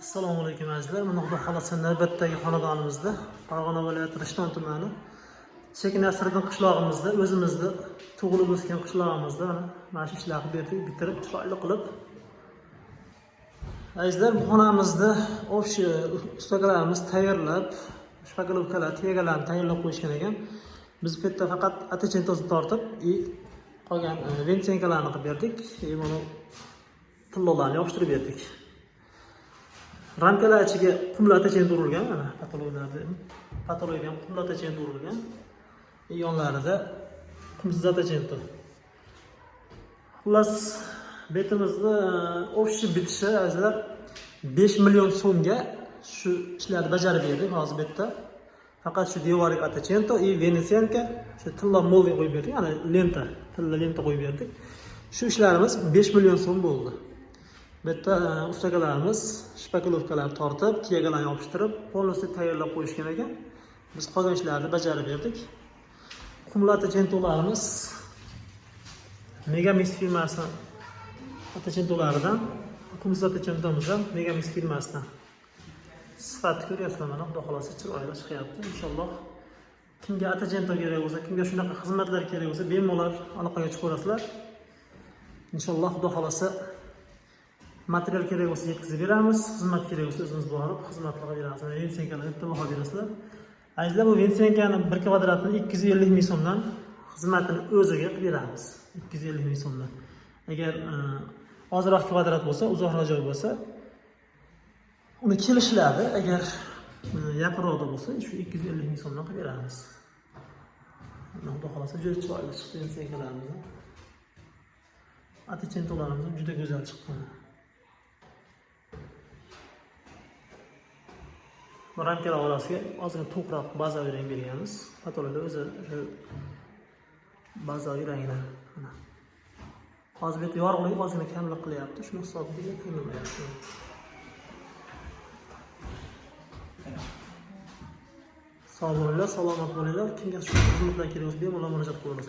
Assalomu alaykum azizlar. Mana Xudo xolasa navbatdagi xonadonimizda Farg'ona viloyati Rishton tumani Cheki Nasriddin qishlog'imizda o'zimizni tug'ilib o'sgan qishlog'imizda mana shu ishlarni berdik, bitirib chiroyli qilib. Azizlar, bu xonamizni общий ustalarimiz tayyorlab, shpakovkalar, tiyagalarni tayyorlab qo'yishgan ekan. Biz bu yerda faqat atachentosini tortib, и qolgan ventsenkalarni qilib berdik, и buni tillolarni yopishtirib berdik. Ramkalar ichiga qumli atachent urilgan, mana patologlarda, patologga ham qumli atachent urilgan. И yonlarida qumsiz atachenti. Xullas, betimizni общий bitishi azizlar 5 million so'mga shu ishlarni bajarib berdik hozir bu yerda. Faqat shu devorga atachento и venetsiyanka, shu tilla молния qo'yib berdik, ana lenta, tilla lenta qo'yib berdik. Shu ishlarimiz 5 million so'm bo'ldi. Bu yerda ustalarimiz shpakovkalar tortib, tiyagalarni yopishtirib, полностью tayyorlab qo'yishgan ekan. Biz qolgan ishlarni bajarib berdik. Qumli atachentolarimiz Megamix firmasi atachentolarida, qumsiz atachentomiz ham Megamix firmasidan. Sifati ko'ryapsizlar, mana Xudo xolasa chiroyli chiqyapti. Inshaalloh kimga atachento kerak bo'lsa, kimga shunaqa xizmatlar kerak bo'lsa, bemalol aloqaga chiqaverasizlar. Inshaalloh Xudo xolasa material kerak bo'lsa yetkazib beramiz, xizmat kerak bo'lsa o'zimiz borib xizmat qilib beramiz. Mana vensenkalar bitta baho berasizlar. Azizlar, bu vensenkani 1 kvadratini 250 ming so'mdan xizmatini o'ziga qilib beramiz. 250 ming so'mdan. Agar ozroq kvadrat bo'lsa, uzoqroq joy bo'lsa, uni kelishiladi. Agar yaqinroqda bo'lsa, shu 250 ming so'mdan qilib beramiz. Mana Xudo xolasa juda chiroyli chiqdi vensenkalarimiz. Atachentolarimiz ham juda go'zal chiqdi. Bu ramkalar orasiga ozgina to'qroq bazaviy rang berganmiz. Patologda o'zi shu bazaviy rangini. Mana. Hozir bu yerda yorug'lik ozgina kamlik qilyapti. Shuni hisobiga ko'rinmayapti. Sog' bo'linglar, salomat bo'linglar. Kimga shu xizmatlar kerak bo'lsa, bemalol murojaat qilaverasizlar.